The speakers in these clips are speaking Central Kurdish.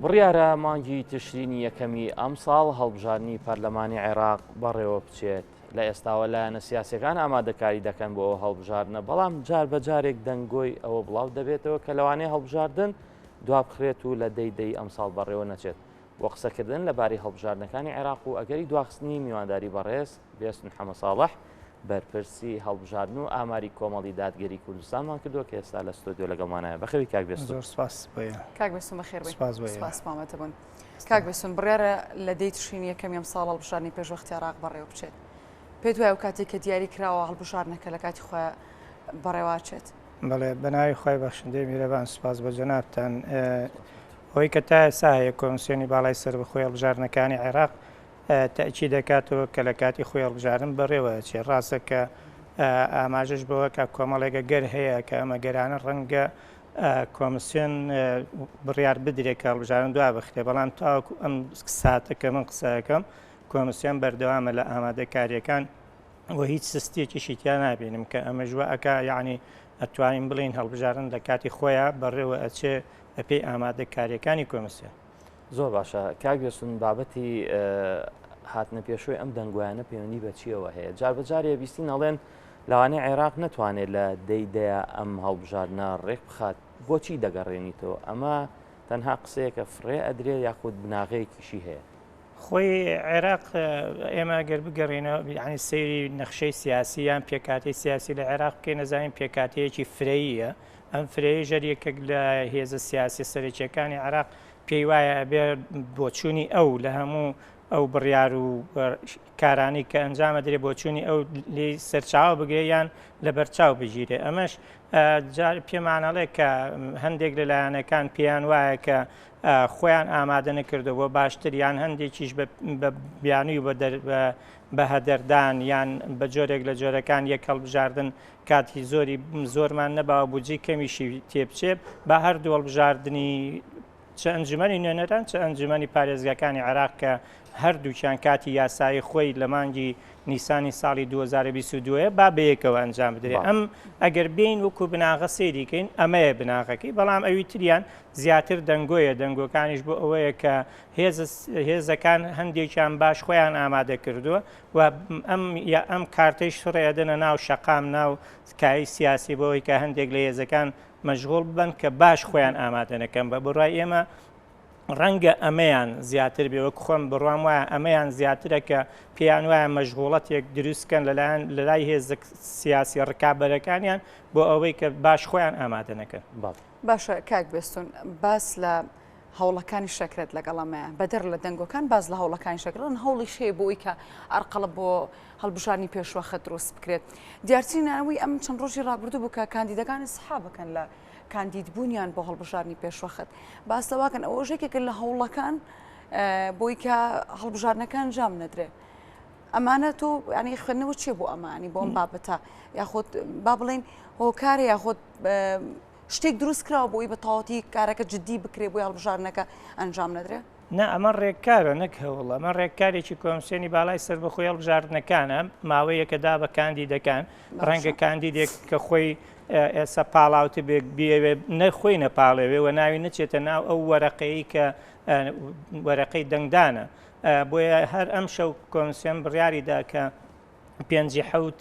بڕیارە مانگی تشرینی یەکەمی ئەمساڵ هەڵبژاردنی پەرلەمانی عێراق بەڕێوە بچێت. لە ئێستاوە لایەنە سیاسیەکان ئامادەکاری دەکەن بۆ ئەو هەڵبژاردنە، بەڵام جار بە جارێک دەنگۆی ئەوە بڵاو دەبێتەوە کە لەوانەیە هەڵبژاردن دوابخرێت و لە دەی دەی ئەمساڵ بەڕێوە نەچێت. بۆ قسەکردن لەبارەی هەڵبژاردنەکانی عێراق و ئەگەری دواخستنی میوانداری بەڕێز بێستون حەمەساڵح بەرپرسی هەڵبژاردن و ئاماری کۆمەڵی دادگەری کوردستانمان کردووە کە ئێستا لە ستۆدیۆ لەگەڵمانایە. بەخێوی کاک بێستون. زۆر سپاس بۆ ئێوە. کاک بێستون بەخێر بێی. سپاس بۆ ئێوە. سپاس بۆ ئامادەبوون. کاک بێستون بڕیارە لە دەی تشرینی یەکەمی ئەمساڵ هەڵبژاردنی پێشوەختی عێراق بەڕێوە بچێت. پێت وایە ئەو کاتێک کە دیاری کراوە هەڵبژاردنەکە لە کاتی خۆی بەڕێوە ئەچێت؟ بەڵێ بەناوی خوای بەخشندەی میهرەبان سوپاس بۆ جەنابتان. ئەوەی کە تا ئێستا هەیە کۆمسیۆنی باڵای سەربەخۆی هەڵبژاردنەکانی عێراق تەئکید دەکاتەوە کە لە کاتی خۆی هەڵبژاردن بەڕێوە ئەچێ. ڕاستە کە ئاماژەش بەوە کە کۆمەڵێک ئەگەر هەیە کە ئەم ئەگەرانە ڕەنگە کۆمسیۆن بڕیار بدرێت کە هەڵبژاردن دوا بخرێ، بەڵام تاوەکو ئەم ساتە کە من قسە ئەکەم کۆمسیۆن بەردەوامە لە ئامادەکارییەکان و هیچ سستیەکیشی تیا نابینم کە ئەمەش وا ئەکا یەعنی ئەتوانین بڵێین هەڵبژاردن لە کاتی خۆیا بەڕێوە ئەچێ بەپێی ئامادەکارییەکانی کۆمسیۆن. زۆر باشە کاک بێستون بابەتی هاتنە پێشۆی ئەم دەنگۆیانە پەیوەندی بە چیەوە هەیە؟ جار بە جارێ بیستین ئەڵێن لەوانەیە عێراق نەتوانێت لە دەی دەیە ئەم هەڵبژاردنە ڕێک بخات بۆچی دەگەڕێنیتەوە؟ ئەمە تەنها قسەیەکە فڕێ ئەدرێ یاخود بناغەیەکیشی هەیە؟ خۆی عێراق ئێمە گەر بگەڕێینەوە یانی سەیری نەخشەی سیاسی یان پێکهاتەی سیاسی لە عێراق بکەین ئەزانین پێکهاتەیەکی فرەییە ئەم فرەیەیش هەر یەکێک لە هێزە سیاسیە سەرەکیەکانی عێراق پێی وایە ئەبێ بۆچوونی ئەو لە هەموو ئەو بڕیار و کارانەی کە ئەنجام ئەدرێ بۆچوونی ئەو لێی سەرچاوە بگرێ یان لەبەرچاو بگیرێ ئەمەش جار پێمانەڵێ کە هەندێک لە لایەنەکان پێیان وایە کە خۆیان ئامادە نەکردووە بۆ باشتر یان هەندێکیش بە بیانووی بە هەدەردان یان بە جۆرێک لە جۆرەکان یەک هەڵبژاردن کاتی زۆری زۆرمان نەباوە بودجەی کەمیشی تێبچێ با هەردوو هەڵبژاردنی چ ئەنجومەنی نوێنەران چ ئەنجومەنی پارێزگاکانی عێراق کە هەردووکیان کاتی یاسایی خۆی لە مانگی نیسانی ساڵی 2022 با بەیەکەوە ئەنجام بدرێت ئەم ئەگەر بین وەکو بناغە سەیری کەین ئەمەیە بناغەکەی بەڵام ئەوی تریان زیاتر دەنگۆیە دەنگۆکانیش بۆ ئەوەیە کە هێزەکان هەندێکیان باش خۆیان ئامادە کردووە و ئەم یا ئەم کارتەیش فڕێ ئەدەنە ناو شەقام ناو کایەی سیاسی بۆ ئەوەی کە هەندێک لە هێزەکان مەشغوڵ ببن کە باش خۆیان ئامادە نەکەن بە بڕوای ئێمە ڕەنگە ئەمەیان زیاتر بێ وەک خۆم بڕوام وایە ئەمەیان زیاترە کە پێیان وایە مەشغوڵەتێک دروستکەن لەلایەن لەلای هێزە سیاسی ڕکابەرەکانیان بۆ ئەوەی کە باش خۆیان ئامادە نەکەن. باشە کاک بێستون باس لە هەوڵەکانی شەکرەت لەگەڵ ئەمەیە بەدەر لە دەنگۆکان باس لە هەوڵەکانی شەکرن هەوڵیش هەیە بۆ ئەوی کە ئەرقەڵە بۆ هەڵبژاردنی پێشوەخت دروست بکرێت دیارترین ئەوەی ئەم چەند ڕۆژی ڕابردوو بوو کە کاندیدەکانی سحابەکەن لە کاندید بوونیان بۆ هەڵبژاردنی پێشوەخت باس لەواکەن ئەوەش یەکێکە لە هەوڵەکان بۆی کە هەڵبژاردنەکە ئەنجام نەدرێ ئەمانە تۆ ینی خوێندنەوە چیە بۆ ئەمانی بۆ ئەم بابەتە یاخود با بڵین هۆکارە یاخود شتێک دروست کراوە بۆی بە تەواوەتی کارەکە جدی بکرێ بۆی هەڵبژاردنەکە ئەنجام نەدرێ؟ نا ئەمە ڕێککارە نەک هەوڵ، ئەمە ڕێککارێکی کۆمسیۆنی باڵای سەربەخۆی هەڵبژاردنەکانە، ماوەیەکە دا بە کاندیدەکان، ڕەنگە کاندیدێک کە خۆی ئێستا پاڵاوتبێ بیەوێ نە خۆی نەپاڵێوێ و ناوی نەچێتە ناو ئەو وەرەقەیەی کە وەرەقەی دەنگدانە، بۆیە هەر ئەمشەو کۆمسیۆن بڕیاری دا کە پێنجی حەوت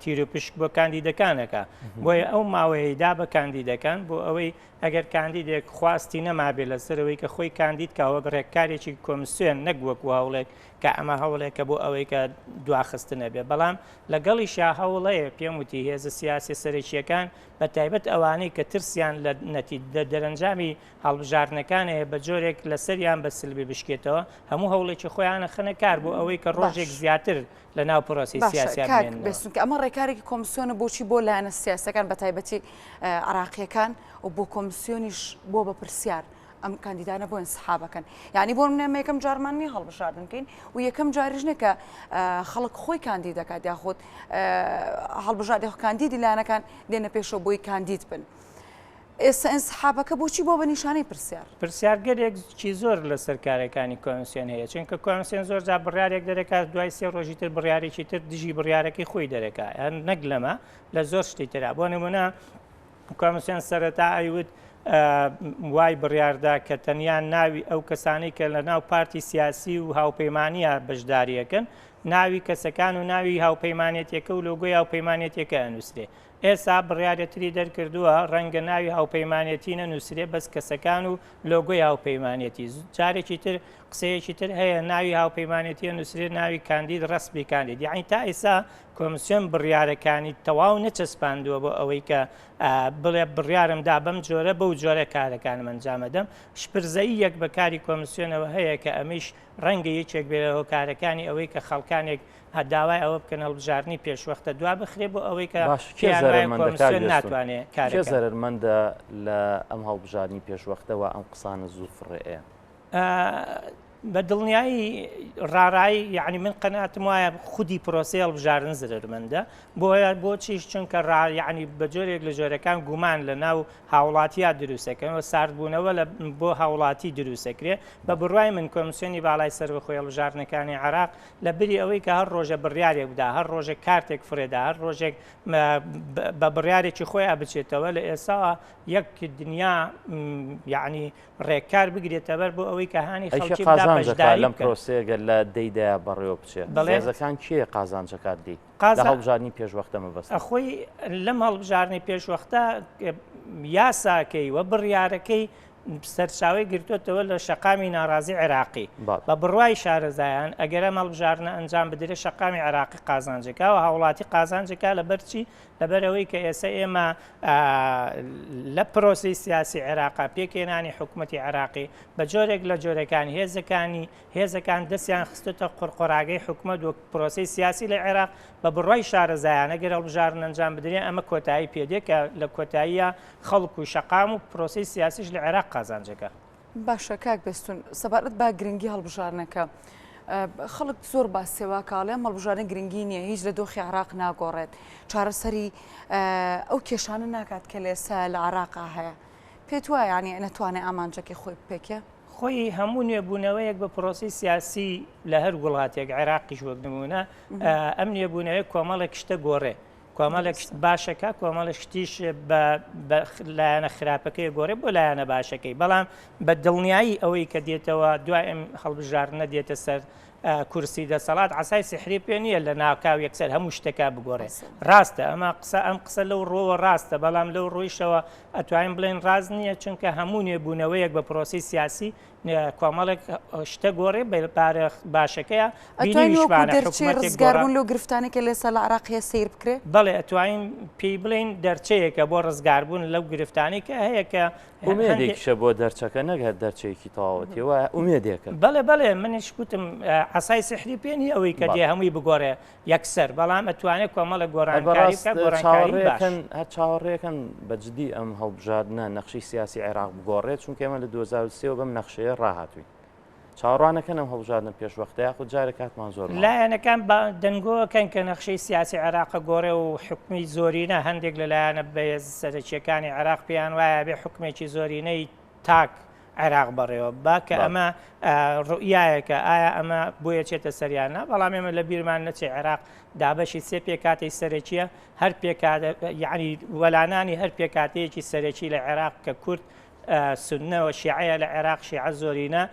تیروپشک بۆ کاندیدەکان ئەکا بۆیە ئەو ماوەیەی دا بە کاندیدەکان بۆ ئەوەی ئەگەر کاندیدێک خواستی نەمابێ لەسەرەوەی کە خۆی کاندید کا وەک ڕێککارێکی کۆمسیۆن نەک وەکو هەوڵێک کە ئەمە هەوڵێکە بۆ ئەوەی کە دواخستنە بێ بەڵام لەگەڵیشا هەوڵەیە پێم وتی هێزە سیاسیە سەرەکییەکان بە تایبەت ئەوانەی کە ترسیان لە نەتیجە دەرەنجامی هەڵبژاردنەکان هەیە بە جۆرێک لەسەریان بە سلبی بشکێتەوە، هەموو هەوڵێکی خۆیان ئەخەنە کار بۆ ئەوەی کە ڕۆژێک زیاتر لە ناو پرۆسەی باشە سیاسیا کاک بمێننەوە. بێستون کە ئەمە ڕێکارێکی کۆمسیۆنە بۆچی بۆ لایەنە سیاسەکان بە تایبەتی عراقیەکان و بۆ کۆمسیۆنیش بۆ بە پرسیار ئەم کاندیدانە بۆ انسحابەکەن یعنی بۆ منە یەکەم جارمان نیە هەڵبژاردن بکەین و یەکەم جاریش نیە کە خەڵک خۆی کاندید دەکات یاخود هەڵبژاردی کاندیدی لایەنەکان دێنە پێشەوە بۆی کاندید بن. ئێستا ئینسحابەکە بۆچی بۆ بە نیشانەی پرسیار؟ پرسیارگەلێکی زۆر لەسەر کارەکانی کۆمسیۆن هەیە، چونکە کۆمسیۆن زۆر جار بڕیارێک دەرەکات دوای سێ ڕۆژی تر بڕیارێکی تر دژی بڕیارەکەی خۆی دەرەکا، هەر نەک لەمە لە زۆر شتی ترا. بۆ نمونە کۆمسیۆن سەرەتا ئەیوت وای بڕیاردا کە تەنیا ناوی ئەو کەسانەی کە لە ناو پارتی سیاسی و هاوپەیمانیە بەشداریەکەن ناوی کەسەکان و ناوی هاوپەیمانێتیەکە و لۆگۆی هاوپەیمانێتیەکە ئەنووسرێ. ئێستا بڕیارێ تری دەرکردووە ڕەنگە ناوی هاوپەیمانێتی نەنووسرێ بەس کەسەکان و لۆگۆی هاوپەیمانێتی. جارێکی تر قسەیەکی تر هەیە ناوی هاوپەیمانێتی ئەنووسرێ ناوی کاندید ڕەسمی کاندید. یەعنی تا ئێستا کۆمسیۆن بڕیارەکانی تەواو نەچەسپاندووە بۆ ئەوەی کە بڵێ بڕیارم دا بەم جۆرە بەو جۆرە کارەکانم ئەنجامەدەم. شپرزەیی یەک بە کاری کۆمسیۆنەوە هەیە کە ئەمەیش ڕەنگە یەکێک بێ لە هۆکارەکانی ئەوەی کە خەڵکانێک داوای ئەوە بکەن هەڵبژاردنی پێشوەختە دوا بخرێ بۆ ئەوەی کە باش کێ پێیان وایە زەرەرمەندە کاک کۆمسیۆن بێستون ناتوانێ کێ کارەکە زەرەرمەندە لە ئەم هەڵبژاردنی پێشوەختەوە ئەم قسانە زوو فڕێ ئەیەن؟ بە دڵنیایی ڕارایی یعنی من قەناتم وایە خودی پرۆسەی هەڵبژاردن زەرەرمەندە بۆیە بۆچیش چونکە ڕا یعنی بە جۆرێک لە جۆرەکان گومان لە ناو هاوڵاتیا دروستەکەن و ساردبوونەوە لە بۆ هاوڵاتی دروستەکرێ بە بڕوای من کۆمسیۆنی باڵای سەربەخۆی هەڵبژاردنەکانی عێراق لە بری ئەوەی کە هەر ڕۆژە بڕیارێک بدا هەر ڕۆژێک کارتێک فرێدا هەر ڕۆژێک بە بڕیارێکی خۆیان بچێتەوە لە ئێساوە یەک دنیا یعنی ڕێکار بگرێتەبەر بۆ ئەوەی کە هانی ئەی کێ خەڵکی بدا قازانج ئەکات بەشداری لەم بکەن. پرۆسەیە گەر لە دەی دەیا بەڕێوە بچێ؟ بەڵێ. هێزەکان کێ قازانج ئەکات لێی؟ لە قازا. هەڵبژاردنی پێشوەختە مەبەستم. خۆی لەم هەڵبژاردنەی پێشوەختە یاساکەی و بڕیارەکەی سەرچاوەی گرتووەتەوە لە شەقامی ناڕازی عێراقی. بەڵێ. بە بڕوای شارەزایان ئەگەر ئەم هەڵبژاردنە ئەنجام بدرێت شەقامی عێراقی قازانج ئەکا و هاوڵاتی قازانج ئەکا لەبەر چی؟ لەبەرئەوەی کە ئێستا ئێمە لە پرۆسەی سیاسی عێراقا پێکهێنانی حکومەتی عێراقی بە جۆرێک لە جۆرەکان هێزەکانی هێزەکان دەستیان خستۆتە قڕقۆراگەی حکومەت و پرۆسەی سیاسی لە عێراق بە بڕوای شارەزایان ئەگەر هەڵبژاردن ئەنجام بدرێ ئەمە کۆتایی پێدێ کە لە کۆتاییە خەڵک و شەقام و پرۆسەی سیاسیش لە عێراق قازانجەکە. باشە کاک بێستون سەبارەت بە گرنگی هەڵبژاردنەکە خەڵک زۆر باسێوا کاڵێ ئەم هەڵبژاردنە گرنگی نییە هیچ لە دۆخی عراق ناگۆڕێت چارەسەری ئەو کێشانە ناکات کە لێسا لە عراقا هەیە پێت وایە یعنی نەتوانێ ئامانجەکەی خۆی بپێکێ؟ خۆی هەموو نوێبوونەوەیەک بە پرۆسەی سیاسی لە هەر وڵاتێک عێراقیش وەک نمونە ئەم نوێبوونەوەی کۆمەڵێک شتە گۆڕێ کۆمەڵێک شت باشەکە کۆمەڵێک شتیش بە لایەنە خراپەکەی گۆڕێ بۆ لایەنە باشەکەی بەڵام بە دڵنیایی ئەوەی کە دێتەوە دوای ئەم هەڵبژاردنە دێتە سەر کورسی دەسەڵات عسای سحری پێ نییە لە ناکاو یەکسەر هەموو شتەکە بگۆڕێ ڕاستە ئەمە قسە ئەم قسە لەو ڕۆوە ڕاستە بەڵام لەو ڕۆیشەوە ئەتوانین بڵێن ڕاست نییە چونکە هەموو نوێبوونەوەیەک بە پرۆسی سیاسی کۆمەڵێک شتە گۆڕێ بە پارە باشەکەیە ئەتوانین وەکو بینیویشمانە دەرچەی حکومەتێک گۆڕا. ڕزگاربوون لەو گرفتانەی کە لێستا لە عێراق هەیە سەیر بکرێ؟ بەڵێ ئەتوانین پێی بڵێین دەرچەیەکە بۆ ڕزگاربوون لەو گرفتانەی کە هەیە کە هەندێ ئومێدێکیشە بۆ دەرچەکە نەک هەر دەرچەیەکی تەواوەتی وایە ئومێدێکە. بەڵێ بەڵێ منیش گوتم عەسای سیحری پێ نییە ئەوەی کە دێ بەڵێ. هەمووی بگۆڕێ یەکسەر بەڵام ئەتوانێت کۆمەڵێک هەر گۆڕانکاری بەڕاست بکات گۆڕانکاری باش. چاوەڕێکەن هەر چاوەڕێکەن بە جدی ئەم هەڵبژاردنە نەخشەی سیاسی عێراق بگۆڕێت چونکە ئێمە لە 2003 وە بەم نەخشەیە ڕاهاتووین چاوەڕوانەکەن ئەم هەڵبژاردنە پێشوەختە یاخود جارێ کاتمان زۆر ماوە؟ لایەنەکان بە دەنگۆکەن کە نەخشەی سیاسی عێراق گۆڕێ و حوکمی زۆرینە هەندێک لە لایەنە بەهێز سەرەکییەکانی عێراق پێیان وایە بێ حوکمێکی زۆرینەی تاک عێراق بەڕێوە با کە ئەمە ڕوئیایەکە ئایا ئەمە بۆیە چێتە سەریان نا بەڵام ئێمە لە بیرمان نەچێ عێراق دابەشی سێ پێکاتەی سەرەکیە هەر پێکاتە یعنی وەلانانی هەر پێکاتەیەکی سەرەکی لە عێراق کە کورد سنەوە شیعەیە لە عێراق شیعە زۆرینە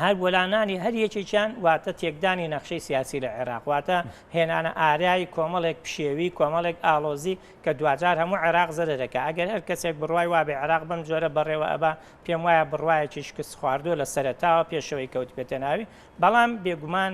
هەر وەلانانی هەر یەکێکیان واتە تێکدانی نەخشەی سیاسی لە عێراق، واتە هێنانە ئارای کۆمەڵێک پشێوی، کۆمەڵێک ئاڵۆزی کە دواجار هەموو عێراق زەرەرەکا. ئەگەر هەر کەسێک بڕوای وابێ عێراق بەم جۆرە بەڕێوە ئەبا، پێم وایە بڕوایەکی شکستخواردووە لە سەرەتاوە پێشەوەی کەوتبێتە ناوی. بەڵام بێگومان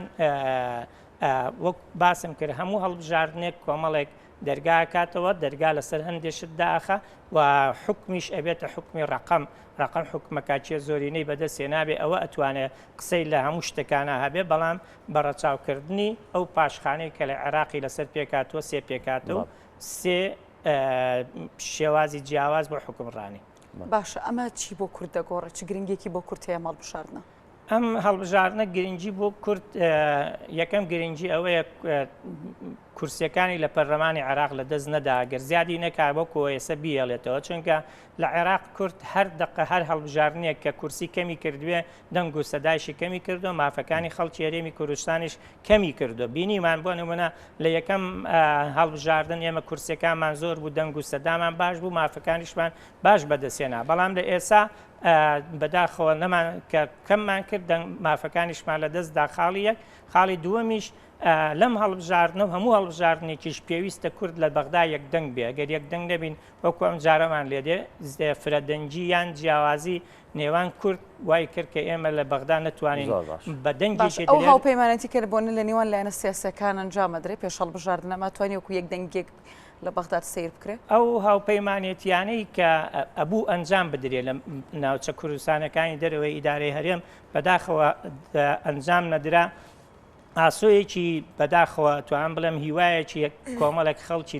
وەک باسم کرد هەموو هەڵبژاردنێک کۆمەڵێک دەرگا ئەکاتەوە، دەرگا لەسەر هەندێ شت دائەخا و حوکمیش ئەبێتە حوکمی ڕەقەم، ڕەقەم حوکمەکا کێ زۆرینەی بەدەست هێنابێ ئەوە ئەتوانێ قسەی لە هەموو شتەکانا هەبێ، بەڵام بە ڕەچاوکردنی ئەو پاشخانەی کە لە عێراقی لەسەر پێکهاتووە سێ پێکهاتە و سێ شێوازی جیاواز بۆ حوکمڕانی. باشە ئەمە چی بۆ کورد دەگۆڕێ؟ چ گرنگیەکی بۆ کورد هەیە ئەم هەڵبژاردنە؟ ئەم هەڵبژاردنە گرنگی بۆ کورد یەکەم گرنگی ئەوەیە کورسیەکانی لە پەرلەمانی عێراق لە دەست نەدا گەر زیادی نەکا وەکو ئێسە بیهێڵێتەوە چونکە لە عێراق کورد هەر دەقە هەر هەڵبژاردنێک کە کورسی کەمی کردوێ دەنگ و سەدایشی کەمی کردو مافەکانی خەڵکی هەرێمی کوردستانیش کەمی کردو بینیمان بۆ نمونە لە یەکەم هەڵبژاردن ئێمە کورسیەکانمان زۆر بوو دەنگ و سەدامان باش بوو مافەکانیشمان باش بەدەستهێنا بەڵام لە ئێسا بەداخەوە نەمان کە کەممان کرد دەنگ مافەکانیشمان لە دەست دا خاڵی یەک خاڵی دووەمیش لەم هەڵبژاردنە و هەموو هەڵبژاردنێکیش پێویستە کورد لە بەغدا یەک دەنگ بێ گەر یەک دەنگ نەبین وەکو ئەم جارەمان لێ دێ فرەدەنگی یان جیاوازی نێوان کورد وای کرد کە ئێمە لە بەغدا نەتوانین زۆر باش. بە باش دەنگێکی ئەو دلێر هاوپەیمانێتی کە بۆنە لە نێوان لایەنە سیاسیەکان ئەنجام ئەدرێ پێش هەڵبژاردن ئەمە توانی وەکو یەک دەنگیەک لە بەغداد سەیر بکرێ؟ ئەو هاوپەیمانێتیانەی کە ئەبوو ئەنجام بدرێ لە ناوچە کوردستانەکانی دەرەوەی ئیدارەی هەرێم بەداخەوە ئەنجام نەدرا ئاسۆیەکی بەداخەوە توان بڵێم هیوایەکی کۆمەڵێک خەڵکی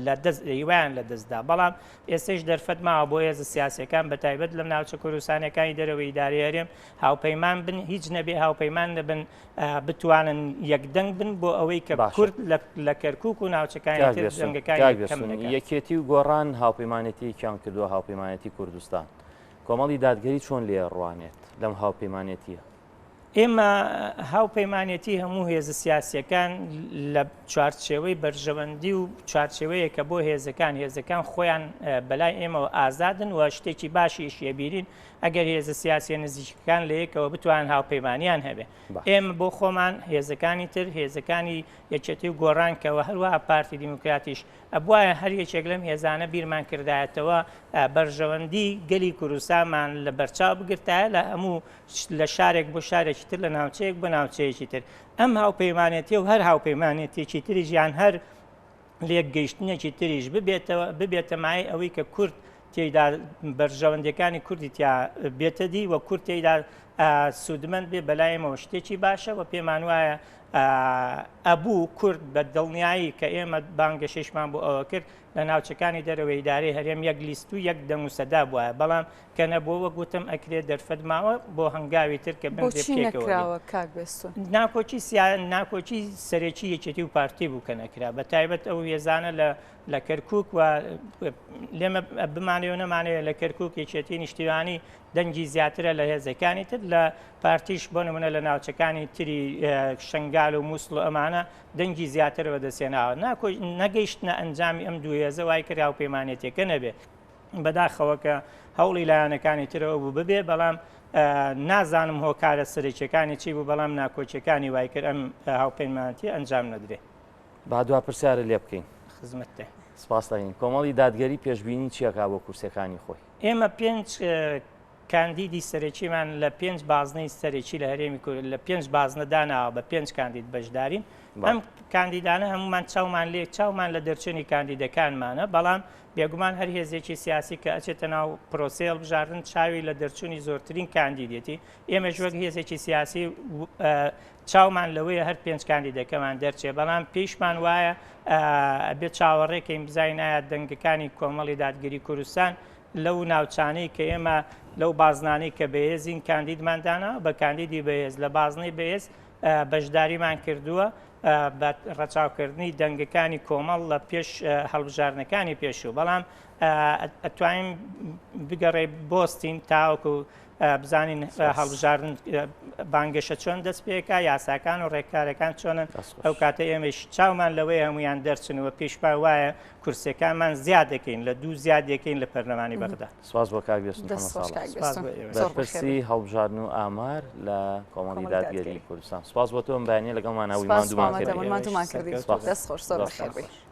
لە دەست هیوایان لە دەستدا بەڵام ئێستش دەرفەت ماوە بۆ هێزە سیاسەکان بە تایبەت لەم ناوچە کوردستانەکانی دەرەوەی ئیدارەی هەرێم هاوپەیمان بن هیچ نەبێ هاوپەیمان نەبن بتوانن یەکدەنگ بن بۆ ئەوەی کە کورد لە کەرکک و ناوچەکانی تر دەنگەکانی کەم نەکات. یەکێتی و گۆڕان هاوپەیمانێتییەکیان کردووە هاوپەیمانێتی کوردستان کۆمەڵی دادگەری چۆن لێ ڕوانێت لەم هاوپەیمانێتیە؟ ئێمە هاوپەیمانێتی هەموو هێزە سیاسیەکان لە چوارچێوەی بەرژەوەندی و چوارچێوەیەکە بۆ هێزەکان هێزەکان خۆیان بەلای ئێمەوە ئازادن و شتێکی باشیش یەبیرین ئەگەر هێزە سیاسیە نزیکەکان لە یەکەوە بتوانن هاوپەیمانیان هەبێ ئێمە بۆ خۆمان هێزەکانی تر هێزەکانی یەکێتی و گۆڕان کەوە هەروەها پارتی دیموکراتیش ئەبوایە هەر یەکێک لەم هێزانە بیرمان کردایەتەوە بەرژەوەندی گەلی کوردستانمان لە بەرچاو بگرتایە لە هەموو لە شارێک بۆ شارێکی تر لە ناوچەیەک بۆ ناوچەیەکی تر ئەم هاوپەیمانێتی و هەر هاوپەیمانێتێکی تریش یان هەر لێکگەیشتنێکی تریش ببێتەوە ببێتە مایەی ئەوەی کە کورد تێیدا بەرژەوەندیەکانی کوردی تیا بێتە دی و کورد تێیدا سوودمەند بێ بەلایمەوە شتێکی باشە و پێمان وایە ئەبوو کورد بە دڵنیایی کە ئێمە بانگەشەیشمان بۆ ئەوە کرد لە ناوچەکانی دەرەوەی ئیدارەی هەرێم یەک لیست و یەک دەنگ و سەدا بوایە بەڵام کە نەبووە وەک وتم ئەکرێ دەرفەت ماوە بۆ هەنگاوی تر کە بنرێ بۆچی پێکەوە بێت. نەکراوە کاک بێستون؟ ناکۆکی سیا ناکۆکی سەرەکی یەکێتی و پارتی بوو کە نەکرا بە تایبەت ئەو هێزانە لە لە کەرکوک و لێمە بمانەوێ و نەمانەوێ لە کەرکوک یەکێتی نیشتیمانی دەنگی زیاترە لە هێزەکانی تر لە پارتیش بۆ نمونە لە ناوچەکانی تری شنگال و مووسڵ و ئەمانە دەنگی زیاتر بەدەستهێناوە ناکۆ نەگەیشتنە ئەنجامی ئەم دوو هێزە وای کرد هاوپەیمانێتیەکە نەبێ بەداخەوە کە هەوڵی لایەنەکانی ترەوە بوو ببێ بەڵام نازانم هۆکارە سەرەکیەکانی چی بوو بەڵام ناکۆکیەکانی وای کرد ئەم هاوپەیمانەتی ئەنجام نەدرێ. با دوا پرسیارت لێ بکەین. خزمەتتە. سپاس دەکەین. کۆمەڵی دادگەری پێشبینی چی ئەکا بۆ کورسیەکانی خۆی؟ ئێمە پێنج کاندیدی سەرەکیمان لە پێنج بازنەی سەرەکی لە هەرێمی کورد لە پێنج بازنە داناوە بە پێنج کاندید بەشدارین ئەم کاندیدانە هەمومان چاومان لێ چاومان لە دەرچوونی کاندیدەکانمانە بەڵام بێگومان هەر هێزێکی سیاسی کە ئەچێتە ناو پرۆسەی هەڵبژاردن چاوی لە دەرچوونی زۆرترین کاندیدێتی ئێمەش وەک هێزێکی سیاسی چاومان لەوەیە هەر پێنج کاندیدەکەمان دەرچێ بەڵام پێیشمان وایە ئەبێ چاوەڕێکەین بزانین ئایا دەنگەکانی کۆمەڵی دادگەری کوردستان لەو ناوچانەی کە ئێمە لەو بازنانەی کە بەهێزین کاندیدمان دانا بە کاندیدی بەهێز لە بازنەی بەهێز بەشداریمان کردووە بە ڕەچاوکردنی دەنگەکانی کۆمەڵ لە پێش هەڵبژاردنەکانی پێشوو بەڵام ئەتوانین بگەڕێ بۆستین تاوەکو بزانین هەڵبژاردن بانگەشە چۆن دەست پێکا یاساکان و ڕێککارەکان چۆنن ئەو کاتە ئێمەش چاومان لەوەی هەمویان دەرچن و پێشپا وایە کورسەکانمان زیاد دەکەین لە دوو زیاد دەکەین لە پەرلەمانی بەغدا. سپاس بۆ کاک بێستون بەرپرسی هەڵبژاردن و ئامار لە کۆمەڵی دادگەری کوردستان سپاس بۆ تۆ ئەم بەیانیە لەگەڵمان هەبووی ماندوومان کردی. ماندوومان کردی. دەست خۆش زۆر بەخێر بێی.